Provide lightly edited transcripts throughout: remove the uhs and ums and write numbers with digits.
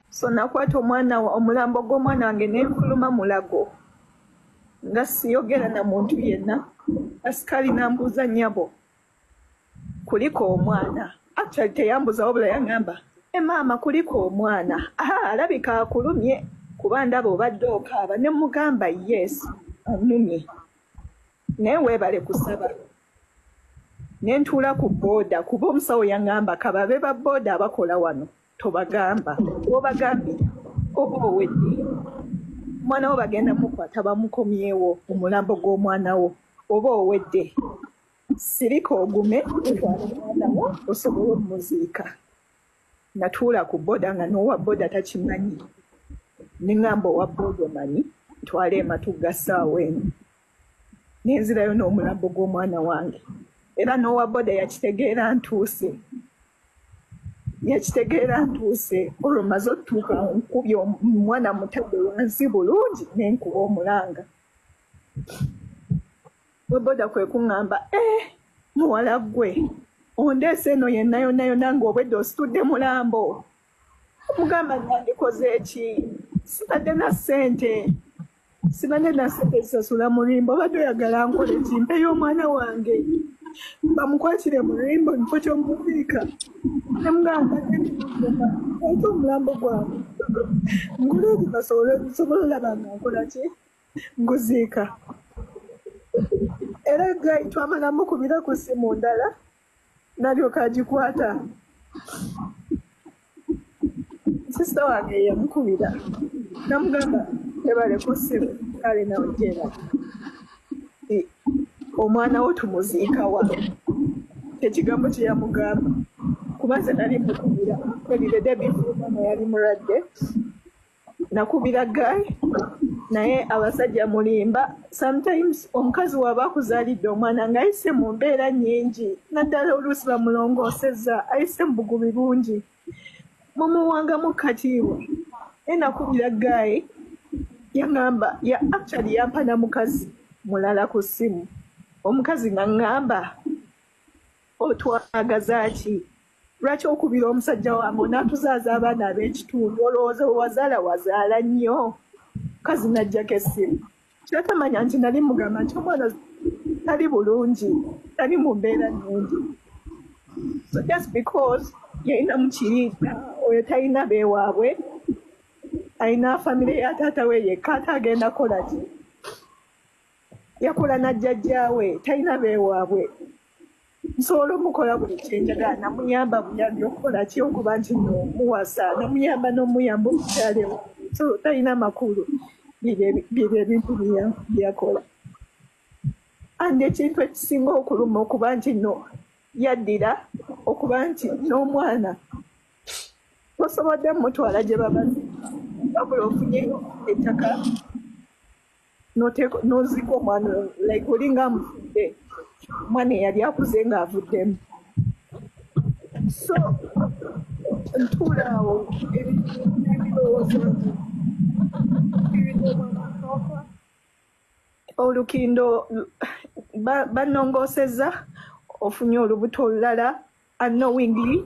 So nakwata omwana, omulambo gw'omwana wange, nenfuluma Mulago nga siyogera na muntu yenna. Asikaali nambuuza, "Nnyabo, kuliko omwana?" Actually teyambuuza, wabula yaŋŋamba, "E maama, kuliko omwana. Aha, alabika akulumye kuba ndaba obadde okaaba." Ne mugamba, "Yes, annumye, naye weebale kusaba." Ne ntuula ku booda, kuba omusawo yaŋŋamba, "Kababe ba booda abakola wano tobagamba, wobagambira oba owedde. Omwana wo bagenda mukwata bamukomyewo, omulambo gw'omwana wo, oba owedde. Sirika ogume, otwala omwana wo osobole omuziika." Natuula ku boda nga n'owa boda takimanyi. Neŋŋamba owa boda, "Omanyi, ntwale ematugga ssaawa eno." Nenzirayo n'omulambo gw'omwana wange, era n'owa boda yakitegeera ntuuse, yakitegeera ntuuse. Olwo maze otutuuka, nkubye omwana, mutadde wansi bulungi, nenkuba omulanga. Boda kwe kuŋŋamba, "Eh, muwala ggwe, ondeese eno yenna yonna yonna ng'obwedde ositudde mulambo." Mugamba, "Nandikoze eki? Sibadde na ssente, sibadde na ssente zisasula mulimbo. Obadde oyagala nkole ki? Mpeyo omwana wange bamukwatire mulimbo mu kifo ky'omuziika?" Nemugamba, "Ate omulambo gwange ngule basobole nsobole olaba nga nkola ki, nguziika." Era guy twamala mukubira ku ssimu ndala, nalyoka agikwata. Sister wange yamukubira, namugamba, "Tebaleko ssimu kale nawe gyera, omwana wo tumuziikawa?" Ekigambo kye yamugamba, kuba nze nali mukubira the day before mama yali mulwadde, nakubira guy. Naye abasajja mulimba sometimes. Omukazi waba akuzaalidde omwana ng'ayise mu mbeera nnyingi, naddala oluusi bamulongoosezza, ayise mu bugubi bungi, mumuwangamu katiibwa. Naye nakubira guy, yaŋŋamba ya actually yampa na mukazi mulala ku ssimu. Omukazi nga ŋŋamba, "Otwagaza ki? Lwaki okubira omusajja wange onaatuzaaza abaana ab'ekitundu? Olowooza we wazaala wazaala nnyo?" Mukazi n'aggyako essimu. Kyatamanya nti nali mugamba nti omwana tali bulungi, tali mu mbeera nnungi. So just because yalina mukiriita oyo, talina beewaabwe, alina famire ya taata we yekka, ate agenda kola ki? Yakola na jjajjaawe, talina beewaabwe, nsobola omukola buli kyenjagala. Namuyamba buyambi okukola ki, okuba nti nomuwasa, namuyamba n'omuyamba omukyala, so talina makulu byebyo ebintu byeyakola. And ekintu ekisinga okuluma, okuba nti no yaddira okuba nti n'omwana tosobodde mutwala gye babazi, wabula ofunyeyo ettaka n'ozika omwana like olinga amufudde, omwana eyali akuze ng'avuddemu. So ntuula awo, ebirowoozo nti olukindo bannongoosezza, ofunye olubuto olulala unknowingly.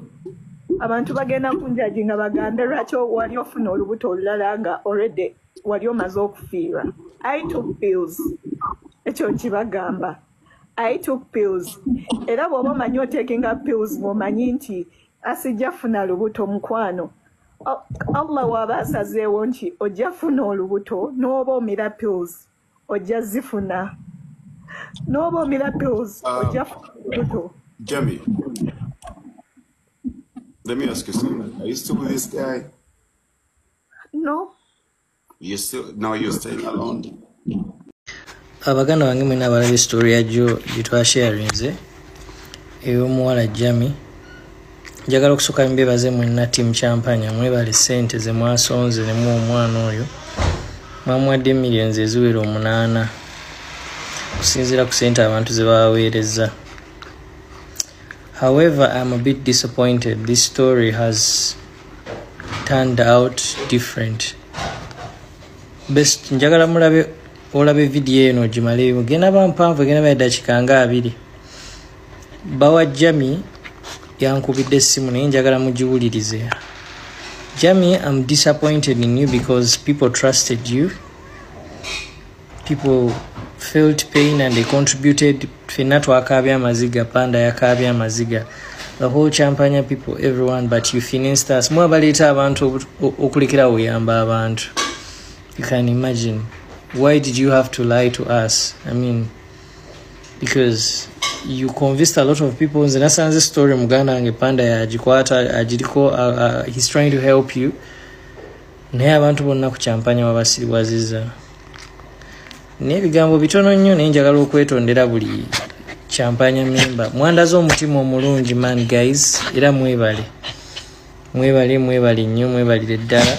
Abantu bagenda kunjaji nga bagambe, "Lwaki wali ofuna olubuto olulala nga already wali omaze okufiirwa?" I took pills, ekyo nkibagamba, I took pills. Era bw'oba omanyi otakinga pills ng'omanyi nti asijja funa lubuto, mukwano, Allah waaba asazeewo nti ojja funa olubuto, n'oba omira pills ojja zifuna, n'oba omira pills ojja funa olubuto. Jamie, let me ask you something. Are you still with this guy? No. You still now you're staying alone? Abaganda bange mwena abalaba story ya jo gye twasharinze ey'omuwala Jami, njagala okusooka mbebaze mwenna team Champanya. Mwebale ssente ze mwasonze ne muwa omwana oyo. Mwamuwadde millions eziwera 8 okusinziira ku ssente abantu ze babaweereza. However, I'm a bit disappointed. This story has turned out different. Best njagala mulabe, olabe vidiyo eno ogimaleyo. Genda ba mpanvu, egenda ba eddakiika nga 20. Bawa Jami yankubidde essimu, naye njagala mugiwulirize. Jamie, I'm disappointed in you because people trusted you. People felt pain and they contributed. Ffenna twakaabya amaziga, Panda yakaabya amaziga. The whole Champanya people, everyone, but you financed us. Mwe abaleeta abantu okulekera oyamba abantu. You can imagine. Why did you have to lie to us? I mean, because you convinced a lot of people. Nze nasanze story muganda wange Panda yagikwata agiriko, he's trying to help you. Naye abantu bonna ku Champanya wabasiriwaziza. N'ebigambo bitono nnyo, naye njagala okwetondera buli Champanya member. Mwandaze omutima omulungi, man, guys, era mwebale. Mwebale, mwebale nnyo, mwebalire ddala.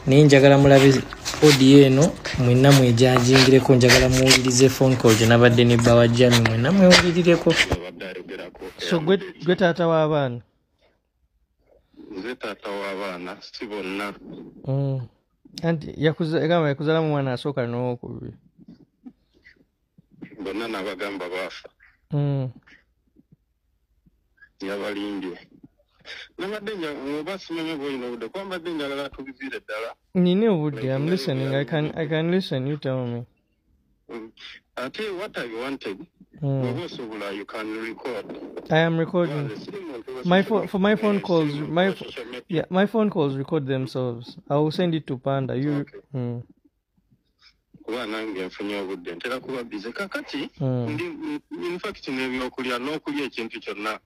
Naye njagala mulabe audio eno mwenna mwejajingireko, njagala muwulirize phone call gye nabadde ne bba wa Jami, mwenna mwewulirireko. Abadde ayogerako. So gwe taata w'abaana? Nze taata w'abaana, si bonna. Anti yagamba yakuzaalamu omwana asooka n'owokubiri. Bonna n'abagamba baafa. Yabalimbye. Nabadde oba simanyi oba olina obudde, kuba mbadde njagala tubiviire ddala. Nina obudde, I'm listening. I can listen, you tell me. Ate what I wanted, bw'oba osobola, you can record. I am recording. Nze siri muntu wa My social phone, for my phone calls, siri muntu my wa social media. Yeah, my phone calls record themselves. I will send it to Panda. You Okay. Kuba nange nfunye obudde, ntera kuba busy kakati. Ndi in fact n'ebyokulya n'okulya ekintu kyonna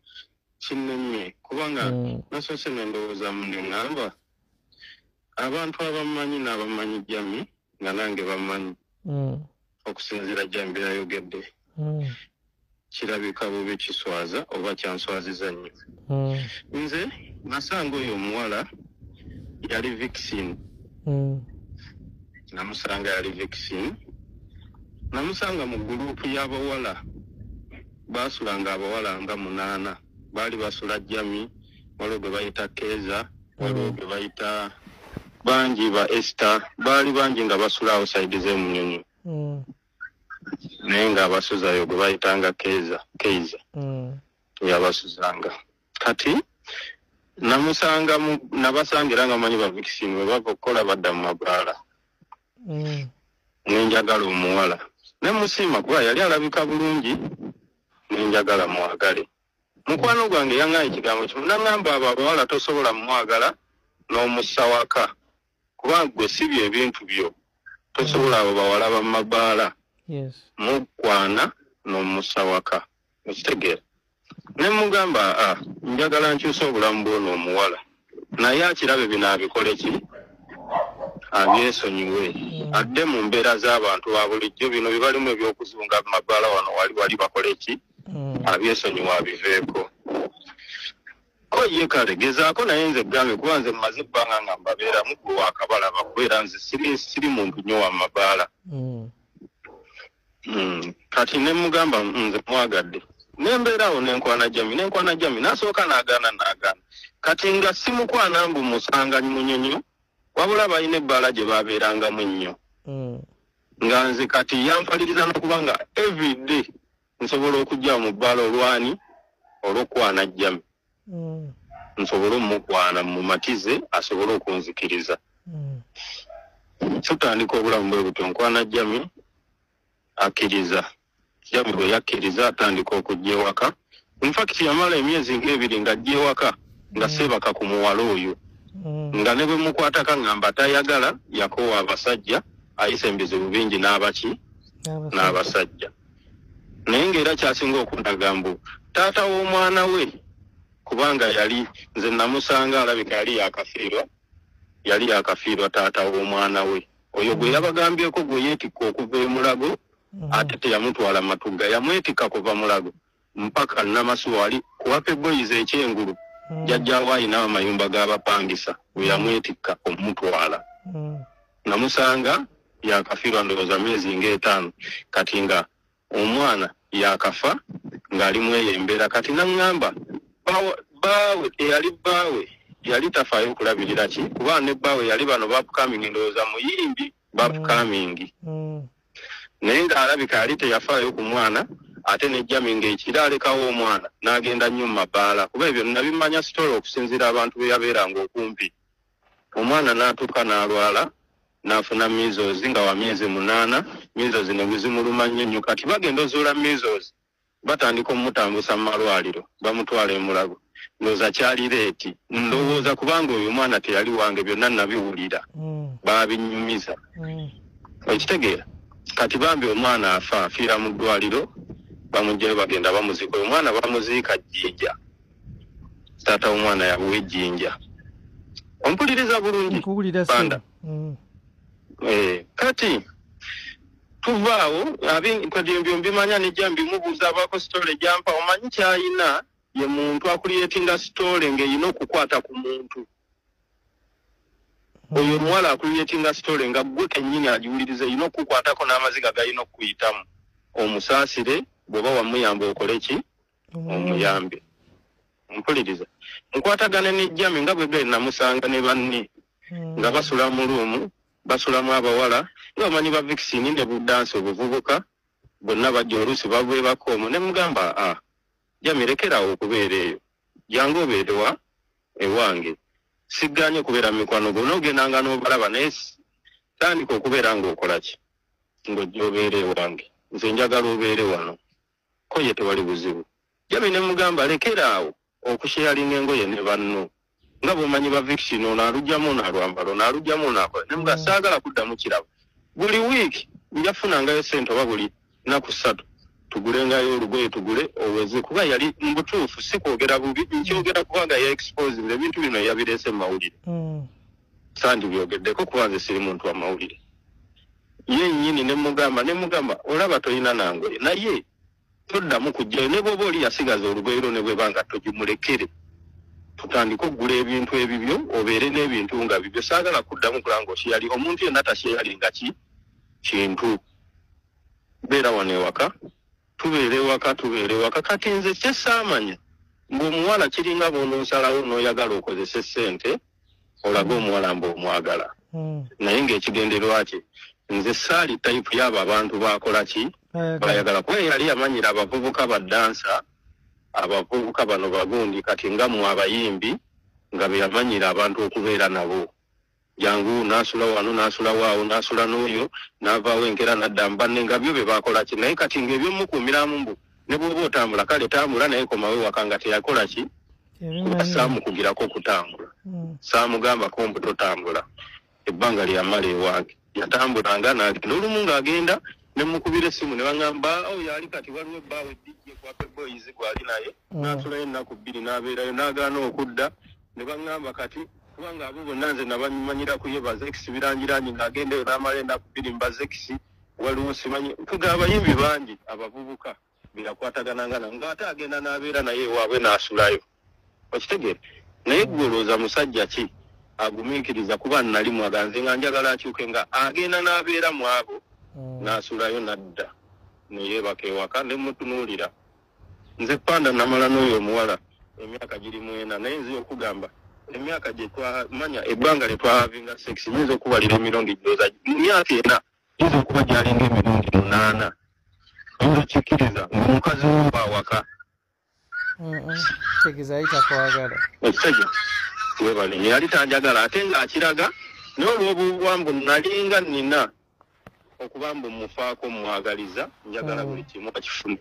kinnemye, kubanga nasoose nendowooza mundi ŋŋamba abantu abamanyi n'abamanyi Jami nga nange bamanyi okusinziira Jami byayogedde, kirabika bubi, kiswaza oba kyanswaziza nnyo. Nze nasanga oyo omuwala yali vixen. Namusanga yali vixen, namusanga mu gurupu y'abawala basulanga, abawala nga munaana baali basula Jami, waliwo gwe bayita Keza, waliwo gwe bayita bangi ba Esther, baali bangi nga basula awo side z'emunyonyo, naye ng'abasuzayo gwe bayitanga Keza, Keiza yabasuzanga. Kati namusanga nabasanga era nga manyi ba vixen bwe bava okukola badda mu mabaala. Nenjagala omuwala nemusiima kuba yali alabika bulungi, nenjagala mwagale. Mukwano gwange yaŋŋaye ekigambo kimu, naŋŋamba abo abawala tosobola mumwagala n'omussa waka, kuba gwe si byo ebintu byo, tosobola abo bawala bamabaala mukwana n'omussa waka, okitegeera? Ne mugamba, a njagala nkyusa obulamu bw'ono omuwala, naye akirabe bino abikole ki, abyesonyiwe, adde mu mbeera z'abantu ba bulijjo, bino bye balimu ebyokuzunga mu mabaala wano wali wali, bakole ki, abyesonyiwe abiveeko. Ko ye kale gezaako, naye nze gambe kuba nze mmaze ebbanga nga mbabeeramu, gwe wakabalaba, kubeera nze siri muntu nnyo wa mabaala. Kati ne mugamba nze mwagadde, nembeera awo nenkwana Jami, nenkwana Jami, nasooka n'agaana, n'agaana. Kati nga simukwana mbu musanga munyonyo, wabula balina ebbaala gye babeerangamu ennyo, nga nze kati yanfaliriza n'okuba nga everyday nsobola okujja mu bbaala olwani olwokwana Jami, nsobole omukwana mumatize asobole okunzikiriza. Tutandika obulamu bwe butyo, nkwana Jami, akkiriza. Jami bwe yakkiriza, atandika okujja ewaka. In fact yamala emyezi ng'ebiri ng'ajja ewaka nga seebaka ku muwala oyo, nga ne bwe mukwataka ngamba tayagala, yakoowa abasajja, ayisa ebizibu bingi n'abaki n'abasajja. Naye ng'era kyasinga okundaga mbu taata w'omwana we, kubanga yali nze namusanga alabika yali yakafiirwa, yali yakafiirwa taata w'omwana we oyo gwe yabagambyeko, gwe yeetikka okuva e Mulago. Ate teyamutwala Matugga, yamwetikka kuva Mulago mpaka Namasuwa wali kuwape Boys ekyengulu. Jjajjaawe ayina amayumba g'abapangisa, we yamwetikka omutwala. Namusanga yakafiirwa ndowooza myezi ng'etaano kati, nga omwana yakafa, ng'ali mu eyo embeera. Kati naŋŋamba bbaawe eyali bbaawe yali tafaayo okulabirira ki, kuba ne bbaawe yali bano ba upcoming, ndowooza muyimbi ba upcoming, naye ng'alabika yali teyafaayo ku mwana. Ate ne Jami ng'ekiro alekawo omwana n'agenda nnyo mu mabaala, kuba ebyo nabimanya story okusinziira abantu be yabeeranga okumpi. Omwana n'atuuka n'alwala n'afuna measles nga wa myezi 8, measles ne zimuluma nnyo nnyo. Kati bagenda ozuula measles, batandika omutambusa mu malwaliro, bamutwala e Mulago. Ndowooza kyali late, ndowooza kubanga oyo omwana teyali wange, byonna nabiwulira, baabinyumiza. Okitegeera? Kati bambi omwana afa, afiira mu ddwaliro, bamuggyayo bagenda bamuziika. Oyo omwana bamuziika Jjinja, taata w'omwana yabuwa ejjinja. Ompuliriza bulungi? Panda. Kati tuvaawo, kati ebyo mbimanya nejja mbimubuuza, abaako story gyampa. Omanyi kyayina ye muntu acreatinga story ng'erina okukwata ku muntu. Oyo omuwala acreatinga story nga gwe kennyini agiwuliriza erina okukwatako n'amaziga galina okuyitamu. Omusaasire, bw'oba wamuyamba okole ki? Omuyambe. Mpuliriza. Nkwatagana ne Jami nga bwe gwe namusanga ne banne nga basula mu room, basulamu abawala nga bamanyi ba vixen ne budansi obuvubuka bonna bajja oluusi baveebako omwo. Ne mugamba, a Jami lekerawo okubeera eyo, jangu obeere wa ewange, sigganye okubeera mu mikwano gwo, n'ogendanga n'obalaba, naye tandika okubeera ng'okola ki, ng'ojja obeere ewange, nze njagala obeere wano, ko ye tewali buzibu. Jami ne mugamba lekeraawo okusharinga engoye ne banno, nga bw'omanyi ba vixen ono alugyamu ono alwambala, ono alugyamu ono akola. Ne mugamba saagala kuddamu kirabo, buli wiiki njafunangayo ssente oba buli nnaku 3 tugulengayo olugoye, tugule oweze. Kuba yali mu butuufu si kwogera bubi, nkyogera kubanga ya exposing ebintu bino yabireese mu mawulire. Sandibyogeddeko kuba nze siri muntu wa mawulire. Ye nnyini ne mugamba olaba toyina nangoye, naye toddamu kujjayo, ne bw'oba oli yasigaza olugoye lwo ne bweba nga togimulekere, tutandike okugula ebintu ebibyo, obeere n'ebintu nga bibyo. Saagala kuddamu kulanga okyeyali omuntu yenna tasyeyalinga ki kintu. Beera wano ewaka, tubeere ewaka, tubeere ewaka. Kati nze kye saamanya ng'omuwala kiringa bw'onoosalawo n'oyagala okozese ssente olage omuwala mbw'omwagala, naye ng'ekigendererwa kye nze saali type y'abo abantu baakola ki bayagala, kuba yali yamanyira abavubuka badansa, abavubuka bano bagundi, kati nga mu abayimbi nga be yamanyira abantu okubeera nabo. Jangu n'asula wano, n'asula waawo, n'asula n'oyo, n'avaawo enkeera n'adda mu banne, nga byo bye baakola ki. Naye kati ng'ebyomukuumiramu mbu ne bw'oba otambula kale tambula, naye komawo ewaka, nga teyakola ki, kuba saamukugirako okutambula, saamugambako mbu totambula. Ebbanga lyamala ewange yatambulanga n'agenda, olumu ng'agenda ne mukubira essimu ne baŋŋamba oyo ali kati waliwo ebbaawe DJ kwa Boys gwali naye, n'asulayo ennaku 2 n'abeerayo n'agaana okudda. Ne baŋŋamba kati kubanga abo bonna nze nabamanyira ku ye Bazekisi birangirangi, ng'agenda eyo n'amala ennaku 2 mu Bazekisi, waliwo simanyi tuga abayimbi bangi abavubuka birakwatagananga nabo, ng'ate agenda n'abeera naye ewaabwe n'asulayo. Okitegeera? Naye ggwe olowooza musajja ki agumiikiriza? Kuba nali mwagala nze nga njagala akyuke, nga agenda n'abeera mu abo n'asulayo n'adda neyeebaka ewaka ne mutunuulira. Nze Panda namala n'oyo omuwala emyaka giri 4, naye nze okugamba emyaka gye twamanya ebbanga lye twahavinga sex nyinza okubalira emirundi ndowooza mu myaka 4 nyinza okuba gyalinga emirundi 8. Oyinza okikkiriza ng'omukazi wo awaka? Tegeeza yali takwagala. Ekisajja weebale, yali tanjagala ate ng'akiraga, naye olw'obuwambu nalinga nnina okuba mbu mufaako mwagaliza, njagala buli kimu akifune,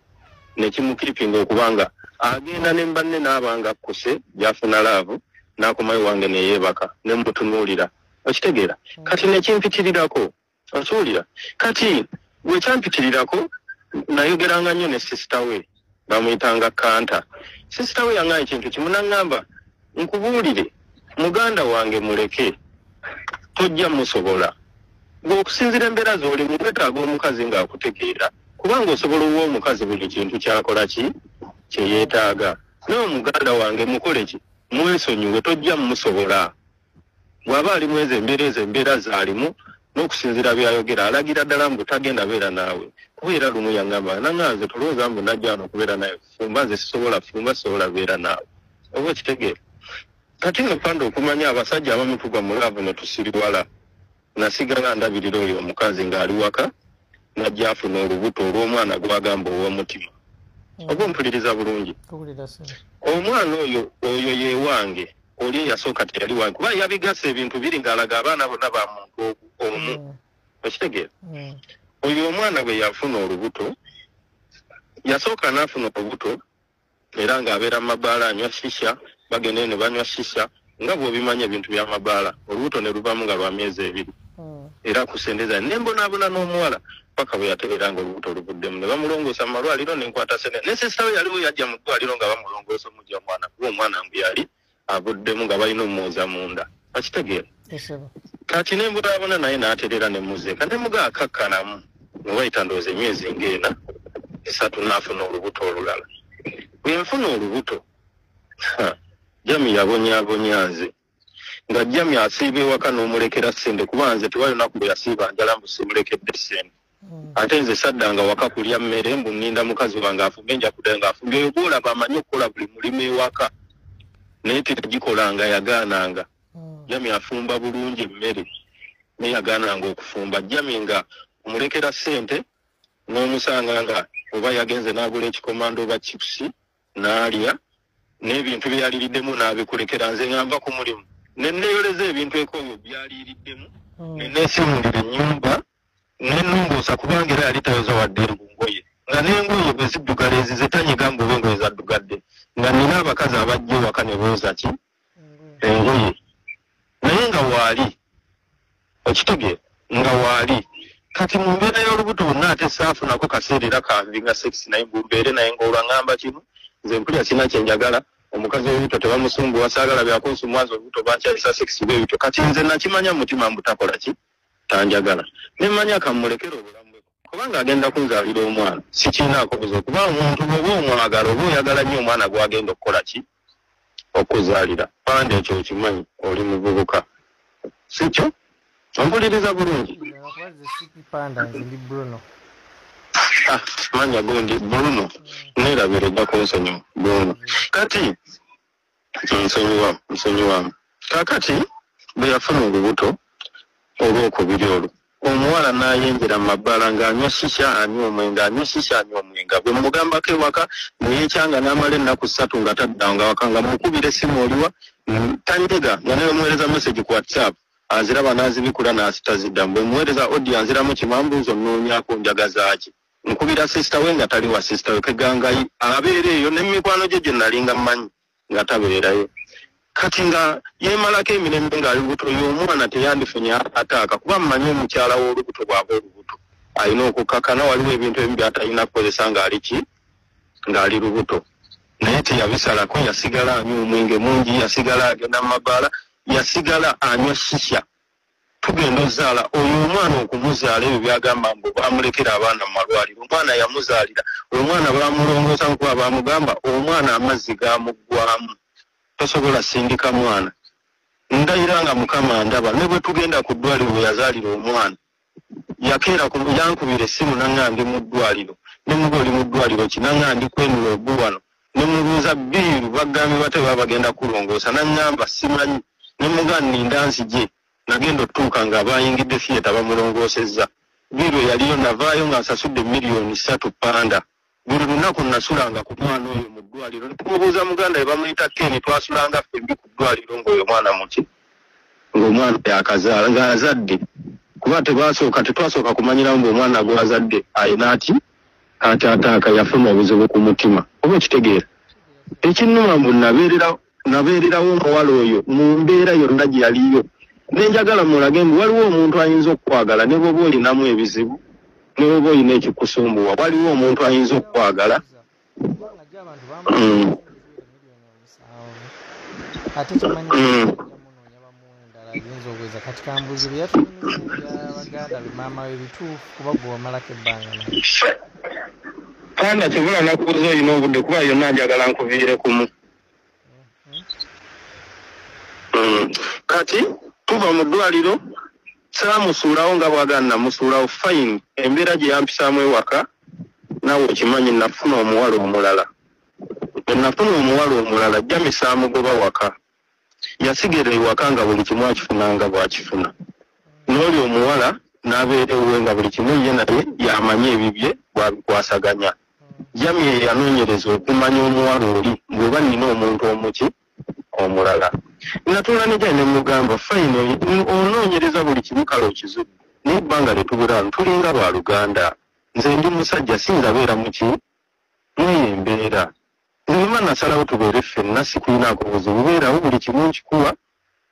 nekimukipinga okubanga agenda ne banne n'abanga akkuse gy'afuna love, n'akomayo wange neyeebaka ne mutunuulira. Okitegeera? Kati nekimpitirirako, okiwulira? Kati bwe kyampitirirako nayogeranga nnyo ne sister we, bamuyitanga Kanta. Sister we yaŋŋamba ekintu kimu, n'aŋŋamba nkubuulire muganda wange muleke, tojja musobola. Ng'okusinziira embeera z'olimu weetaaga omukazi ng'akutegeera, kubanga osobola owa omukazi buli kintu ky'akola ki kye yeetaaga. Naye omuganda wange mukole ki, mwesonyiwe, tojja mmusobola. Bw'aba ali mu ezo embeera, ezo embeera z'alimu n'okusinziira by'ayogera alagira ddala mbu tagenda beera naawe. Kuba era lumu yaŋŋamba, naŋŋamba nze tolowooza mbu najja wano okubeera naye, fumba nze sisobola fumba, sisobola beera naawe. Oba okitegeera? Kati nno Panda okumanya abasajja abamu tugwa mu love ne tusiriwala. Nasigala ndabirira oyo omukazi ng'ali waka, najja afuna olubuto olw'omwana gw'agamba ow'omutima. Oba ompuliriza bulungi? Omwana oyo oyo ye wange. Oli eyasooka teyali wange kuba yabigasa ebintu biri ng'alaga abaana bonna ba muntu omu. Okitegeera? Oyo omwana bwe yafuna olubuto, yasooka n'afuna olubuto era ng'abeera mu mabaala anywa shisha, bagenda ne banywa shisha nga bw'obimanya ebintu by'amabaala, olubuto ne luvaamu nga lwa myezi 2. Era kusendeza ne mbonaabona n'omuwala paka bwe yategeera nga olubuto luvuddemu ne bamulongoosa mu malwaliro ne nkwata sente. Ne sisita we yaliwo yajja mu ddwaliro nga bamulongoosa omujja omwana kuba omwana mbu yali avuddemu nga balina omwoza munda. Okitegeera? Kati ne mbonaabona naye n'atereera ne muzeeka ne muga akakkanamu ne wayita ndowooza emyezi ng'ena 3 n'afuna olubuto olulala. Bwe nfuna olubuto, Jami yabonyaabonya nze. Nga Jami asiiba ewaka n'omulekera ssente kuba nze tewali lunaku lwe yasiiba njala mbu simulekedde ssente. Ate nze saddanga waka kulya mmere mbu nninda mukazi wange afumbe nja kuddayo ng'afumbye. Oyo gw'olaba amanyi okukola buli mulimu ewaka naye teyagikolanga yagaananga. Jami afumba bulungi emmere naye yagaananga okufumba. Jami nga omulekera ssente n'omusanga nga oba yagenze n'agula ekikomando oba chipusi n'alya n'ebintu bye yaliriddemu n'abikulekera. Nze nga nva ku mulimu ne neeyoleza ebintu ekooyo byaliiriddemu ne neesimulira ennyumba ne nnongoosa kubanga era yali tayoza wadde engoye nga n'engoye bwe ziddugala ezize tanyiga mbu oba engoye zaddugadde nga nina abakazi abajja ewaka ne booza ki engoye naye nga waali. Okitegeera? Nga waali. Kati mu mbeera y'olubuto bonna ate saafunako kaseera era kanvinga sex naye mbu mbeere naye ng'olwaŋŋamba kino nze mpulira sirina kye njagala. Omukazi w'olubuto tebamusumbuwa, saagala byakunsumbuwa nze olubuto bankyayisa sex bwe bityo. Kati nze nakimanya mu mutima mbu takola ki, tanjagala. Ne mmanya kammulekere obulamu bwe kubanga agenda kunzaalira omwana, sikiinaako buzibu kuba omuntu bw'oba omwagala oba oyagala nnyo omwana gw'agenda okukola ki, okuzaalira. Panda ekyo okimanyi, oli muvubuka, si kyo? Ompuliriza bulungi? Manya gundi Bruno, neerabira ojja kunsonyiwa Bruno. Kati nsonyiwa. Kaakati bwe yafuna olubuto olwokubiri olwo, omuwala n'ayingira mu mabbala ng'anywa shisha anywa omwenge, anywa shisha anywa omwenge. Bwe mugambako ewaka neyekyanga n'amala ennaku 3 nga taddanga waka, nga mukubira essimu oliwa tanyega, nga naye omuweereza message ku WhatsApp aziraba n'azibikula n'azitaziddamu. Bwe muweereza audio anziramu kimambuuzo nnoonyaako njagaza ki. Nkubira sisita we nga tali wa sisita we kegangayi abeera eyo n'emikwano gye gye nalinga mmanyi nga tabeerayo. Kati nga yeemalako emirembe ng'ali lubuto, y'omwana teyandifunye ataaka kuba mmanyi omukyala w'olubuto bw'aba olubuto alina okukakkana, waliwo ebintu ebimu by'atalina kukozesa ng'ali ki, ng'ali lubuto. Naye teyabisalako, yasigala anywa omwenge mungi, yasigala agenda mu mabaala, yasigala anywa shisha. Tugenda ozaala oyo omwana okumuzaala ebyo byagamba mbu bamulekera abaana mu malwaliro. Omwana yamuzaalira, omwana bamulongoosa nkuba bamugamba omwana amazzi gamuggwamu, tosobola sindika mwana. Ndayira nga Mukama ndaba ne bwe tugenda ku ddwaliro bwe yazaalira omwana yakeera yankubira essimu nanga ndi mu ddwaliro, ne muba oli mu ddwaliro ki, nanga ndi kwenula ogu wano, ne mubuuza biiru bagambye bate baba bagenda kulongoosa, naŋŋamba simanyi, ne muga nninda nzije. Nagenda otuuka nga bayingidde theatre bamulongoosezza. Biiru eyaliyo navaayo nga nsasudde 3 million panda. Buli lunaku nasulanga ku mwana oyo mu ddwaliro. Tumubuuza muganda we bamuyita Ken, twasulanga ffembi ku ddwaliro ng'oyo mwana muki, ng'omwana yakazaala ng'azadde. Kuba tetwasooka kumanyiramu mbu omwana gw'azadde ayina ati ataataaka yafuna obuzibu ku mutima. Oba okitegeera? Ekinnuma mbu nabeererawo omuwala oyo mu mbeera yonna gye yaliyo. Ne njagala mulage mbu waliwo omuntu ayinza okukwagala ne bw'oba olinamu ebizibu, ne bw'oba olina ekikusumbuwa, waliwo omuntu ayinza okukwagala. Ate kimanyi ayinza okweza. Kati kambuzi bye yatunyumizza baganda be maama we bituufu kuba gwe wamalako ebbanga naye. Panda kibula nakubuuza olina obudde kuba yonna njagala nkuviire kumu. Kati tuva mu ddwaliro saamusuulawo nga bw'agamba namusuulawo fine. Embeera gye yampisaamu ewaka naawe okimanyi, nafuna omuwala omulala. Bwe nafuna omuwala omulala Jami saamugoba waka, yasigala ewaka nga buli kimu akifuna nga bw'akifuna. N'oli omuwala n'abeera ewuwe nga buli kimu ye naye y'amanyi ebibye bw'abikwasaganya. Jami ye yanoonyereza okumanya omuwala oli bw'oba nnina omuntu omuki Omulala natuula ne Jami ne mugamba, fine, onoonyereza buli kimu, kale okizudde, naye ebbanga lyetubulamu tulinga baluganda. Nze ndi musajja, sinza beera muki mweyo embeera. Nze nasalawo tubeere ffenna, sikulinaako buzibu, beerawo buli kimu nkikuwa,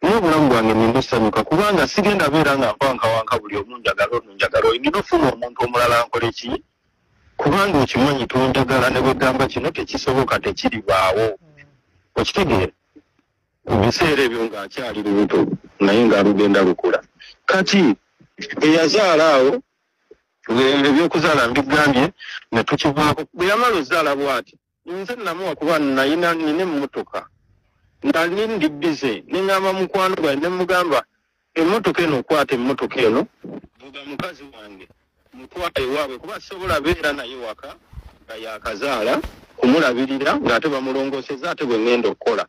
naye obulamu bwange nina osanyuka, kubanga sigenda beera nga mpankawanka buli omu njagala ono njagala oyo. Nina ofuna omuntu omulala nkole ki, kubanga okimanyi tonjagala, ne bwegamba kino tekisoboka, tekiribaawo. Okitegeera? Mu biseera ebyo ng'akyali lubuto, naye ng'alugenda lukula. Kati eyazaala awo, ebyokuzaala mbigambye ne tukivaako. Bwe yamala ozaala bw'ati, nze namuwa, kuba nayina nina emmotoka, nali ndi busy, ne ŋŋamba mukwano gwange, ne mugamba, emmotoka eno, okwata emmotoka eno, vuga mukazi wange, mutwale ewaabwe, kuba sobola beera naye waka nga yakazaala, kumulabirira ng'ate bamulongooseza, ate bwe ŋŋenda okukola.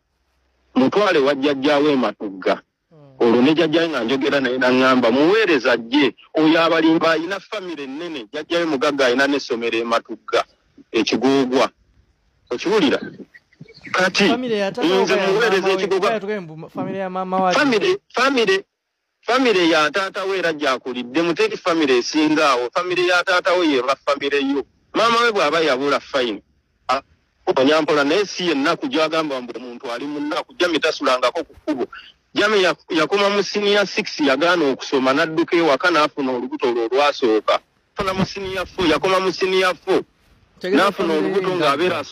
Mutwale wa jjajjaawe Ematugga. Olwo ne jjajjaawe nga njogera naye, naŋŋamba muweereza ajje oyo abalimba, ayina famire ennene, jjajjaawe mugagga, ayina n'essomero Ematugga Ekigoogwa. Okiwulira? Kati nze muweereza Ekigoogwa, famire ya taata we era gyakulidde, muteri famire esinga awo. Famire ya taata we yeba famire yo. Maama we bw'aba yabula, fine, onyampola, naye si yennaku gyagamba mbu omuntu ali mu nnaku. Jami tasulangako ku kkubo. Jami yakoma mu senior 6, yagaana okusoma n'adduka ewaka n'afuna olubuto olwo olwasooka. Funa mu senior 4, yakoma mu senior 4 n'afuna olubuto ng'abeera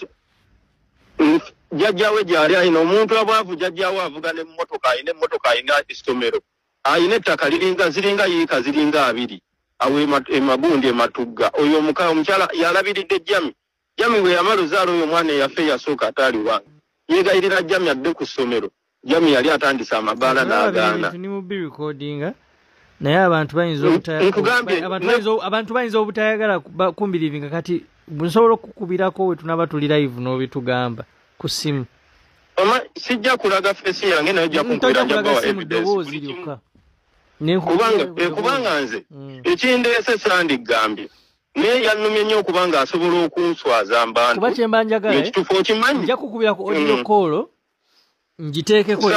jjajjaawe gyali alina omuntu abwavu. Jjajjaawe avuga n'emmotoka, alina emmotoka, alina essomero, alina ettaka liringa ziringa yiika ziringa 20 awo Emagundi Ematugga. Oyo omukyala yalabiridde Jami. Jami bwe yamala ozaala oyo omwana eyaffe eyasooka ataali wange, yeegayirira Jami adde ku ssomero. Jami yali atandise amabaala n'agaana. Naye abantu bayinza abantu bayinza obutayagala kumbirivinga. Kati nsobola okukubirako we tunaba tuli live n'obitugamba ku ssimu? Sijja kulaga face yange, naye ojja kunkubira, nja kubawa evidence. Kubanga nze ekindeese sandigambye, naye yannumye nnyo okubanga asobola okunswaza mbantu. Kuba kyemba njagala, ekituufu okimanyi, nja kukubira ku audio call ngiteekeko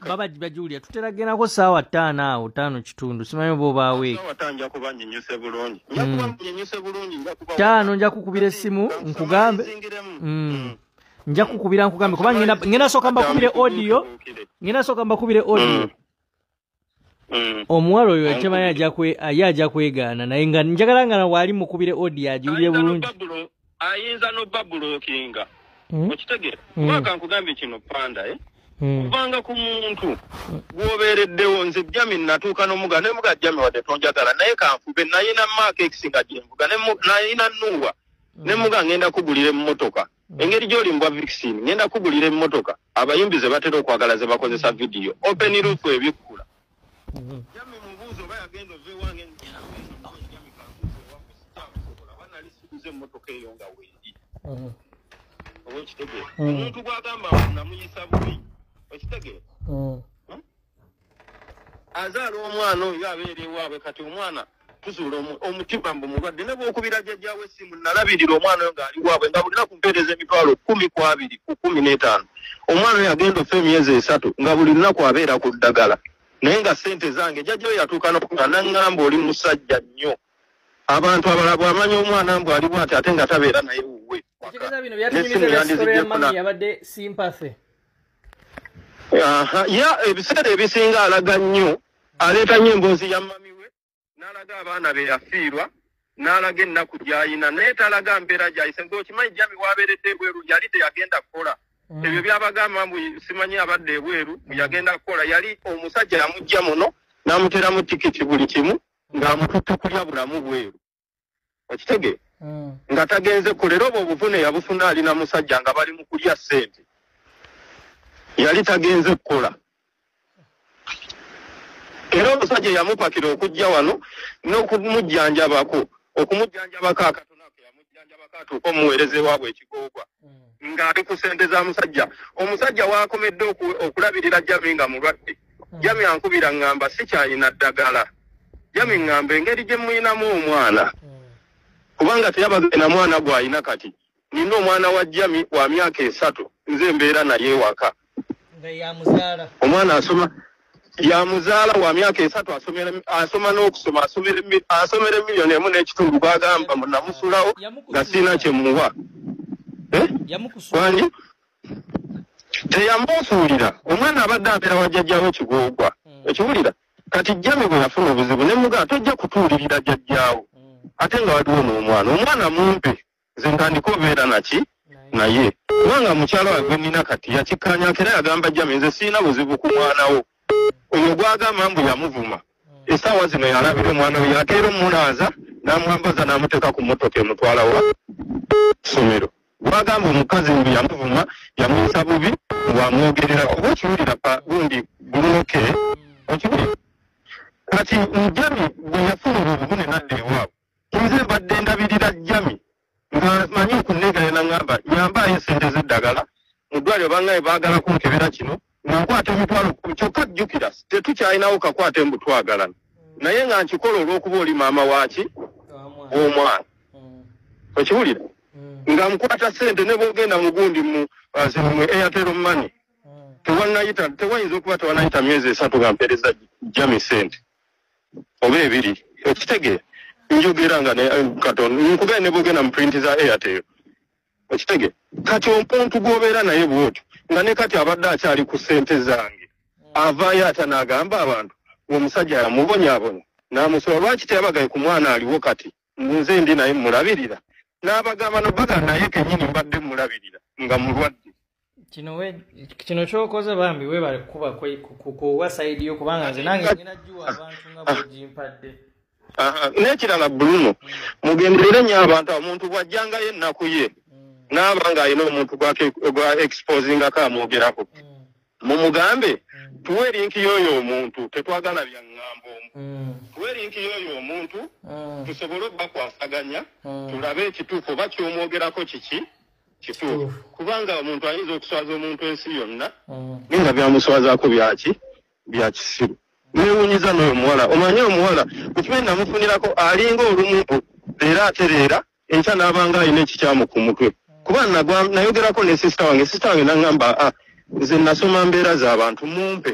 baba bajulia. Tutera genako 5:00 awo, 5:15, simanyi oba obaaweeka. Nja kuba nnyinyuse bulungi, nja kuba nnyinyuse bulungi, nja kuba 5 nja kukubira essimu nkugambe. Nja kukubira nkugambe, kuba ngenda sooka mbakubire audio, ngenda sooka mbakubire audio. Omuwala oyo ekimanyi ajja kwegaana, naye nga njagala nga waali mukubire audio agiwulire bulungi. Ayinza n'obabulokinga. Okitegeera? Kubanga nkugambye kino panda, kubanga ku muntu gw'obeereddewo. Nze Jami natuuka n'omuga ne muga, Jami wadde tonjagala, naye kanfube, nayina Mark X nga gyenvuga, nayina Nuwa, ne muga ngenda kugulira emmotoka. Engeri gy'oli mbwa Vixen, ngenda kugulira emmotoka abayimbi ze batera okwagala, ze bakozesa video open roof ebikkula. Jami mubuuzo oba yagenda ova ewange, Jami kankuze ewaffe, sikyakusobola, oba nali siguze emmotoka eyo nga wendi. Oba okitegeera? Omuntu gw'agamba namuyisa bubi, okitegeera? Azaala omwana oyo abeera ewaabwe. Kati omwana tuzuula omutima mbu mulwadde, ne bw'okubira jjajjaawe essimu, nalabirira omwana oyo ng'ali waabwe, nga buli lunaku mpeereza emitwalo 10 ku 20 ku 15. Omwana oyo agenda ofa emyezi 3 nga buli lunaku abeera ku ddagala, naye nga ssente zange. Jjajja we yatuuka n'okuga n'aŋŋamba, oli musajja nnyo, abantu abalala bw'amanya omwana mbu ali bw'ati, ate nga tabeera naye wuwe. Ya ebiseera ebisinga alaga nnyo, aleeta nnyo emboozi ya mami we, n'alaga abaana be yafiirwa, n'alaga ennaku gy'ayina, naye talaga mbeera gy'ayise. Ng'okimanyi Jami w'abeeredde ebweru yali teyagenda kukola. Ebyo byabagamba mbu simanyi abadde ebweru yagenda kukola, yali omusajja yamujja muno n'amuteramu tikiti buli kimu, ng'amututte kulya bulamu bweru. Okitegeera? Nga tagenze kule, era obwo obuvune yabufuna alina musajja nga bali mu kulya ssente, yali tagenze kukola. Era omusajja yamupakira okujja wano n'okumujjanjabako, okumujjanjabako akatono ako yamujjanjabako atuuke omuweereza ewaabwe Ekigoogwa, ng'ali ku ssente za musajja. Omusajja waakomedde okulabirira Jami nga mulwadde. Jami ankubira ŋŋamba sikyalina ddagala. Jami ŋŋamba engeri gye muyinamu omwana, kubanga teyabagenda mwana gw'alina kati. Nina omwana wa Jami wa myaka 3, nze mbeera naye ewaka. Nga yamuzaala. Omwana asoma yamuzaala wa myaka 3 asoma n'okusoma asomera 1.5 million gwagamba namusulawo nga sirina kye muwa. Yamukusuula. Teyamusuulira. Omwana abadde abeera wa jjajjaawe Kigoogwa. Ekiwulira kati Jami bwe yafuna obuzibu ne mugamba tojja kutuulirira jjajjaawo ate nga waliwo n'omwana. Omwana mumpe nze ntandika obeera naki naye kubanga mukyala wange nnina kati yakikkaanyako era yagamba Jami nze sirina buzibu ku mwana wo. Oyo gwagamba mbu yamuvuma essaawa zino yalabira omwana we yakeera omunaaza n'amwambaza n'amuteeka ku mmotoka emutwala wa ssomero. Gwagamba omukazi mbu yamuvuma yamuyisa bubi ng'amwogerera oba okiwulira gundi gulunoke okiwulira. Kati Jami bwe yafuna obuvune n'adda ewaabwe nze mbadde ndabirira Jami nga manyi okunneegaya n'aŋŋamba nyambaayo essente z'eddagala mu ddwaliro bangaye baagala kunkebera kino nga nkwata 10,000 kyokka jjukira tetukyalinawo kakwate mbu twagalana naye nga nkikola olw'okuba oli maama waaki w'omwana. Okiwulira nga nkwata ssente ne bw'ogenda mu gundi mu Airtel Money tewayinza okuba tewannayita myezi 3 nga mpeereza Jami ssente oba 2. Okitegeera njogera nga katono nkugenda ne bw'ogenda mu print za Airtel. Okitegeera kati omuntu gw'obeera naye bw'otyo nga ne kati abadde akyali ku ssente zange avaayo ate n'agamba abantu omusajja yamubonyaabonya n'amusoba lwaki teyabagaye ku mwana aliwo kati nze ndi naye mmulabirira n'abagamba nobaga naye kennyini mbadde mmulabirira nga mulwadde. Kino ky'okoze bambi weebale kukuba kuwa sayidi yo kubanga nze nange ngenda giwa abantu nga bw'ogimpadde. N'ekirala Bruno mugenderere nnyo abantu omuntu bw'ajjangayo ennaku ye n'aba ng'alina omuntu gwa exposingako amwogerako mumugambe tuwe linki y'oyo omuntu tetwagala bya ŋŋambo omu tuwe linki y'oyo omuntu tusobole obbakwasaganya tulabe ekituufu oba ky'omwogerako kiki kituufu kubanga omuntu ayinza okuswaza omuntu ensi yonna naye nga byamuswazaako byaki bya kisiru. Neewuunyiza n'oyo omuwala omanye omuwala kukimanyi namufunirako alinga olumu leero atereera enkya n'abanga alina ekikyamu ku mutwe kuba nayogerako ne sisita wange n'aŋŋamba nze nasoma mbeera z'abantu mumpe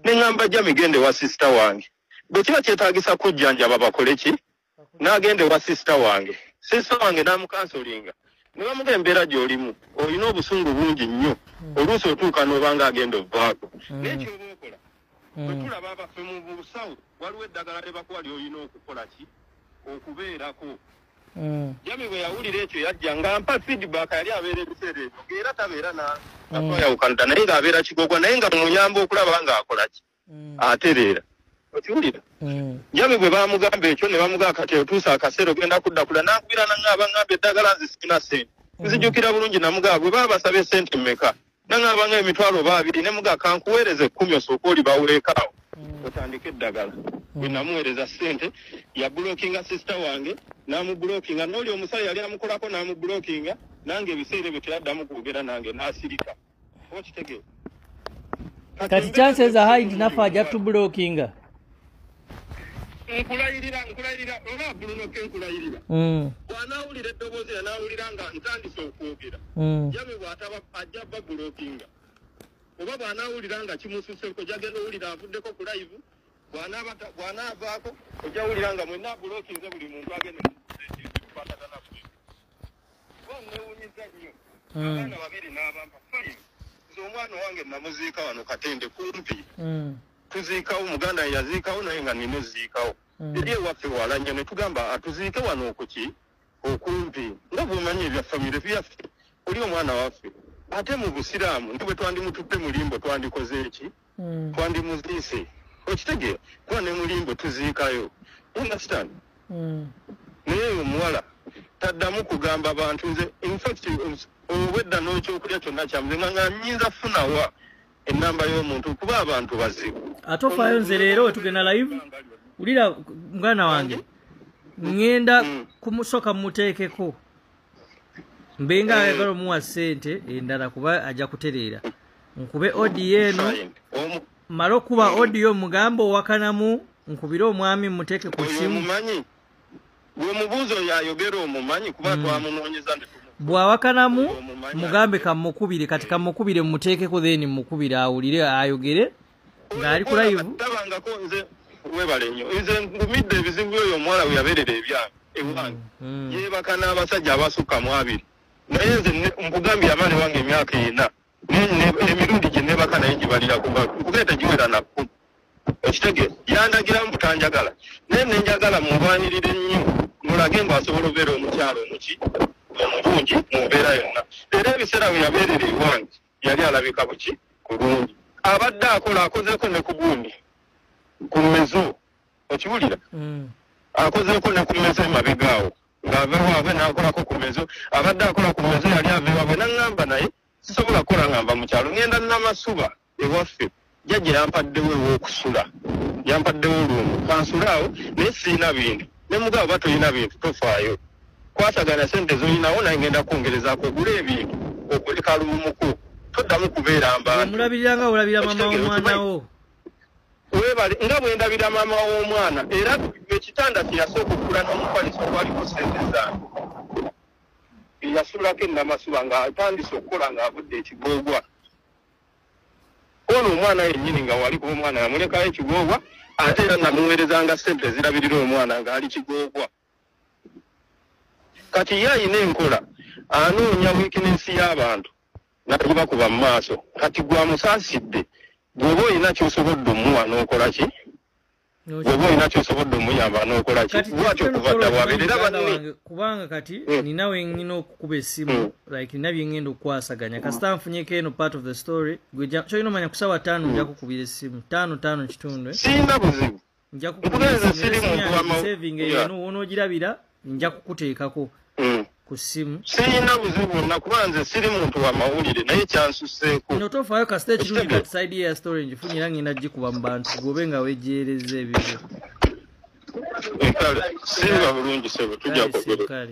ne ŋŋamba Jami gende wa sisita wange bwe kiba kyetaagisa kujjanjaba bakole ki n'agenda ewa sisita wange n'amukansolinga ne bamuga embeera gy'olimu olina obusungu bungi nnyo oluusi otuuka n'obanga agenda ovaako naye ky'oba okola bwe tulaba abaffe mu busawo waliwo eddagala lye bakuwa ly'olina okukola ki okubeerako. Jami bwe yawulira ekyo yajja nga mpa feedback yali abeera ebiseera ebyo ng'era tabeera natwayawukana naye ng'abeera Kigogwa naye nga muyamba okulaba ng'akola ki atereera. Okiwulira Jami bwe baamugamba ekyo ne bamugamba kati otuuse akaseera ogenda kuddakula n'ankubira n'aŋŋamba ŋŋamba eddagala nze sirina ssente. Nzijukira bulungi namugamba bwe baba basaba essente mmeka n'aŋŋamba nga 20,000 ne mugamba kankuweereze 10 osooke olibawuleekaawo otandike eddagala. Bwe namuweereza ssente yabulokinga sisita wange n'amubulokinga n'oli omusajja yali amukolako n'amubulokinga nange ebiseera ebyo teyaddamu kwogera nange n'asirika. Okitegeera kati chances are high nti naffe ajja tubulokinga. Nkulayirira oba Bruno ke nkulayirira bw'anaawulira eddoboozi anaawulira nga ntandise okwogera Jami bw'ataba ajja babulokinga oba bw'anaawulira nga kimususseko ojja owulira avuddeko ku live bw'anaavaako ojja wulira nga mwenna abulokinze buli muntu agenda kukwatagana ku kuba neewuunyiza nnyo abaana babiri n'abampa fine nze omwana wange namuziika wano Katende kumpi tuziikawo muganda yaziikawo naye nga nina oziikawo eri ewaffe wala nnyo ne tugamba atuziike wano okuki okumpi nga bw'omanyi ebya famire byaffe oli omwana waffe ate mu busiraamu ne bwe twandimututte mulimbo twandikoze eki twandimuziise. Okitegeera kuba ne mulimbo tuziikayo understand. Naye omuwala taddamu kugamba bantu nze infact obwedda n'ekyokulya kyonna kyamuze nga nnyinza funawa ennamba y'omuntu kuba abantu bazibu. Ate ofaayo nze leero tugenda live wulira muganda wange ŋŋenda kumusoka mmuteekeko mbenga ayagala omuwa ssente endala kuba ajja kutereera nkube odiyo eno male okuba odiyo mugambe owakanamu nkubire omwami mmuteeke ku ssimu. Omumanyi bwe mubuuzo yayogera omumanyi kuba twamunoonyeza ne Bw'awakanamu mugambe kamukubire, kati kamukubire mumuteekeko, then mukubire awulire ayogere ng'ali ku live. Tabangako nze webale nnyo, nze ngumidde ebizibu oyo omuwala we yabeerera ebyange ewange. Yeebaka n'abasajja abasukka mu 2, naye nze nkugambye amaani wange emyaka 4 emirundi gye neebaka naye gibalira kuba tegiwera na 10. Ekitege yandagira mbu tanjagala, naye ne njagala mulwanirire nnyo mulage mbu asobola obeera omukyalo omuki omulungi mu mbeera yonna. Era ebiseera bwe yabeerera ewange yali alabika buki bulungi, abadde akola akozeeko ne ku gundi ku mmezo, okiwulira? Akozeeko ne ku mmezo emabega awo ng'ava waabwe n'akolako ku mmezo, abadde akola ku mmezo yali ava ewaabwe n'aŋŋamba naye sisobola kukola nga nva mu kyalo, ŋŋenda Namasuba ewaffe, jjajja yampaddewo ew'okusula, yampaddewo olumu kansule awo naye sirina bintu. Ne mugabo oba tolina bintu tofaayo, kwasaganya sente z'olinawo naye ngenda kwongerezaako ogule ebintu ogule kalumuku, toddamu kubeera mbantu. Omulabirira nga olabira maama w'omwana wo. Weebale nga bwe ndabira maama w'omwana, era ekitanda kye yasooka okugula n'omufaliso gwaliko sente zange. Yasulako Namasuba ng'atandise okukola ng'avudde ekigoogwa. Ono omwana yennyini nga wali kuba omwana yamulekayo ekigoogwa, ate era namuweerezanga ssente ezirabirira omwana ng'ali kigoogwa. Kati ye ayina enkola, anoonya weakness y'abantu n'agibakuba mu maaso. Kati gwamusaasidde, bw'oba olina ky'osobodde omuwa n'okola ki? Bw'oba olina ky'osobodde omuyamba n'okola ki? Lwaki okuva dda bw'abeerera banne? Kubanga kati nina we nnina okukuba essimu, like nina bye ŋŋenda okukwasaganya. Kasita nfunyeko eno part of the story, ky'olina omanya ku ssaawa 5 nja kukubira essimu, 5 5 kitundu. Sirina buzibu. Nja kukubira essimu, saving eno w'onoogirabira nja kukuteekako ku ssimu. Sirina buzibu bwonna kuba nze siri muntu wa mawulire naye kyansuseeko. Eno tofaayo kasita ekirungi kati side ya story ngifunye era ngenda gikuba mu bantu gobe nga weejeereza ebibyo. Kale, simba bulungi ssebo, tujja kwogera.